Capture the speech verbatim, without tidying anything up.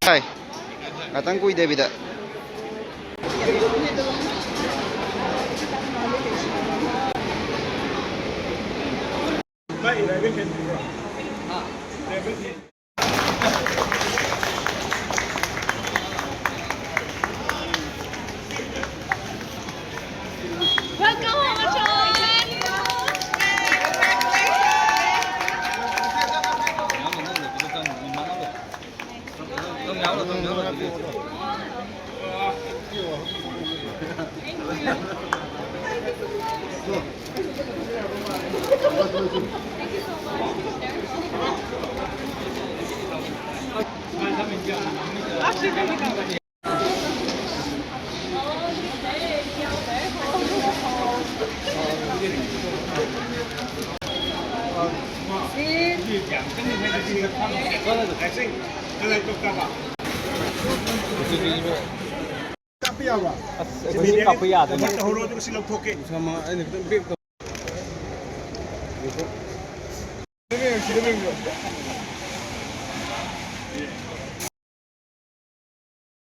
ꯍꯥꯏ꯫ ꯉꯥꯛꯇꯪ ꯀꯨꯏꯗꯕꯤꯗ꯫ Welcome home, John! ꯀꯥꯞꯄ ꯌꯥꯕ꯭ꯔꯥ? ꯑꯁ, ꯑꯩꯈꯣꯏꯗꯤ ꯀꯥꯞꯄ ꯌꯥꯗꯦ꯫ ꯇꯧꯍꯧꯔꯣ, ꯑꯗꯨꯒ ꯁꯤ ꯂꯧꯊꯣꯛꯀꯦ꯫